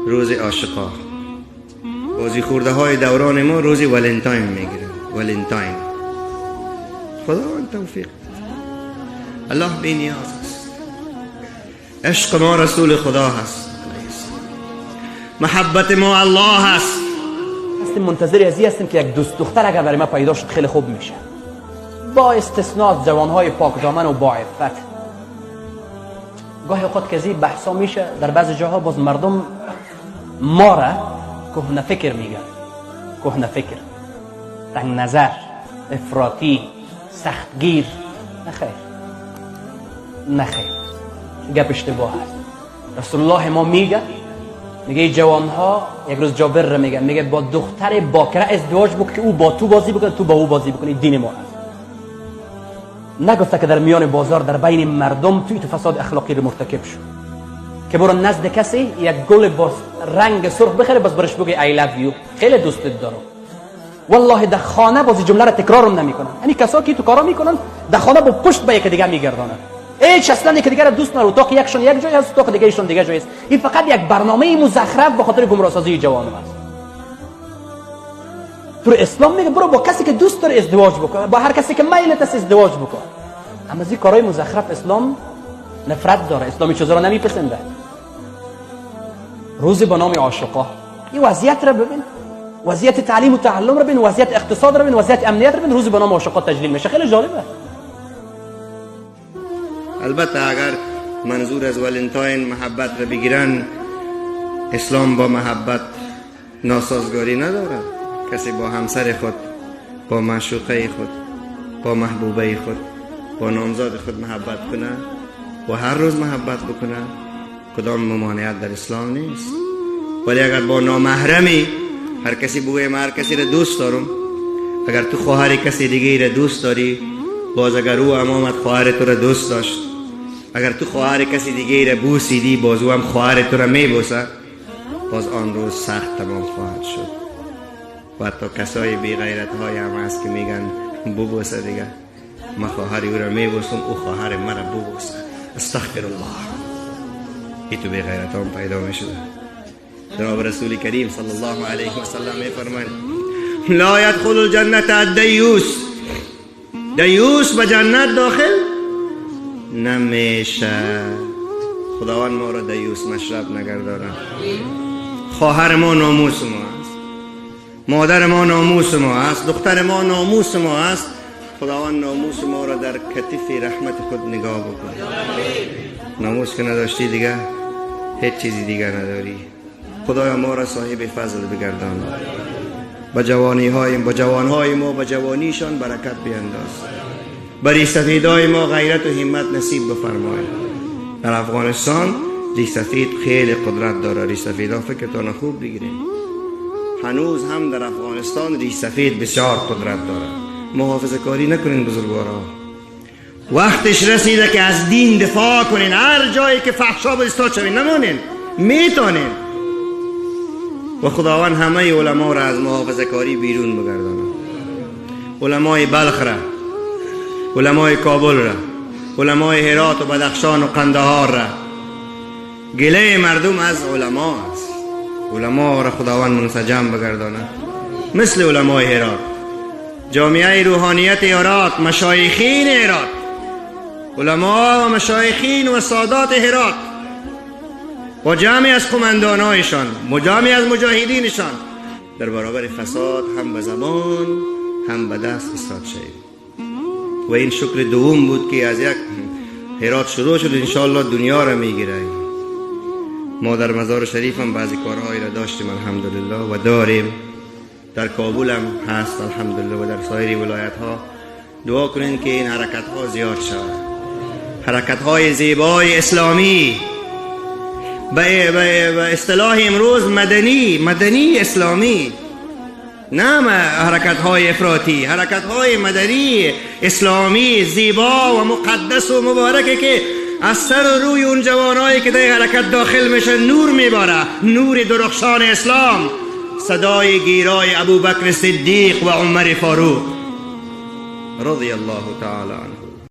روز عاشقا. بازی خورده های دوران ما روز ولنتاین میگیرن. ولنتاین. خداوند توفیق. الله بی نیاز است. عشق ما رسول خدا هست، محبت ما الله هست. هستیم منتظر ازی هستیم که یک دوست دختر اگر برای ما پیدا شد خیلی خوب میشه، با استثناء از جوانهای پاک دامن و با عفت. گاهی اوقات که از این بحثا میشه در بعضی جاها، باز مردم ما را کهنه فکر میگن، کهنه فکر، تنگ نظر، افراطی، سختگیر. نخیر نخیر، گپ اشتباه است. رسول الله ما میگه، میگه جوانها، یک روز جابر را میگه، میگه با دختر باکره ازدواج بکن که او با تو بازی بکنه، تو با او بازی بکنی، دین ما است. نگفته که در میان بازار در بین مردم توی تو فساد اخلاقی رو مرتکب شد که برو نزد کسی یک گل با رنگ سرخ بخره، باز برش بگی I love you، خیلی دوستت دارم. والله در خانه بازی جمله را تکرارم نمیکنن. یعنی کسا که تو کارا میکنن در خانه با پشت به یک دیگه میگردانن، هیچ اصلا یک دیگه را دوست نداره. اتاق یکشون یک جای است، اتاق دیگه ایشون دیگه جای است. این فقط یک برنامه مزخرف به خاطر گمراه سازی جوان است. تو اسلام میگه برو با کسی که دوست داری ازدواج بکن، با هر کسی که میلت است ازدواج بکن. اما از این کارهای مزخرف اسلام نفرت داره، اسلام این چیزا رو نمیپسنده. روز به نام عاشقا، این وضعیت رو ببین، وضعیت تعلیم و تعلم رو ببین، وضعیت اقتصاد رو ببین، وضعیت امنیت رو ببین، روز به نام عاشقا تجلیل میشه. خیلی جالبه. البته اگر منظور از ولنتاین محبت رو بگیرن، اسلام با محبت ناسازگاری نداره. کسی با همسر خود، با معشوقه خود، با محبوبه خود، با نامزاد خود محبت کنه و هر روز محبت بکنه، کدام ممانعت در اسلام نیست. ولی اگر با نامحرمی، هر کسی بگویه من هر کسی را دوست دارم، اگر تو خواهر کسی دیگه را دوست داری، باز اگر او امامت خواهر تو را دوست داشت، اگر تو خواهر کسی دیگه را بوسیدی، باز او هم خواهر تو را میبوسه، باز آن روز سخت تمام خواهد شد. و حتی کسای بی غیرت های هم هست که میگن ببوسه دیگه، من خواهر او را میبوسم، او خواهر مرا ببوسه. استغفر الله. ای تو بی غیرت هم پیدا میشده. جناب رسول کریم صلی الله علیه و سلم میفرمایند لا یدخل الجنة الدیوس. دیوس به جنت داخل نمیشه. خداوند ما را دیوس مشرب نگردانه. خواهر ما ناموس ما است، مادر ما ناموس ما است، دختر ما ناموس ما است. خداوند ناموس ما را در کتف رحمت خود نگاه بکنه. ناموس که نداشتی دیگه هیچ چیزی دیگه نداری. خدایا ما را صاحب فضل بگردان، با جوانی های با جوانهای ما، با جوانیشان برکت بینداز، بر سفیدای ما غیرت و همت نصیب بفرمای. در افغانستان ریش سفید خیلی قدرت داره. ریش سفیدا فکرتان خوب بگیرید، هنوز هم در افغانستان ریش سفید بسیار قدرت داره. محافظه کاری نکنین بزرگوارا، وقتش رسیده که از دین دفاع کنین. هر جایی که فحشا بود استاد شوین، نمانین، میتونین. و خداوند همه علما را از محافظه کاری بیرون بگردانه. علمای بلخ را، علمای کابل را، علمای هرات و بدخشان و قندهار را. گله مردم از علما است. علما را خداوند منسجم بگردانه، مثل علمای هرات، جامعه روحانیت هرات، مشایخین هرات، علما و مشایخین و سادات هرات با جمعی از قماندانایشان، جمعی از مجاهدینشان در برابر فساد هم به زبان هم به دست استاد شوید. و این شکل دوم بود که از یک هرات شروع شد، انشاءالله دنیا را میگیره. ما در مزار شریف هم بعضی کارهایی را داشتیم الحمدلله و داریم، در کابل هم هست الحمدلله و در سایر ولایت ها. دعا کنین که این حرکت ها زیاد شود، حرکت های زیبای اسلامی، به اصطلاح امروز مدنی، مدنی اسلامی، نه حرکت های افراطی، حرکت های مدنی اسلامی زیبا و مقدس و مبارکه که از سر و روی اون جوانایی که در حرکت داخل میشه نور میباره، نور درخشان اسلام، صدای گیرای ابوبکر صدیق و عمر فاروق رضی الله تعالی عنه.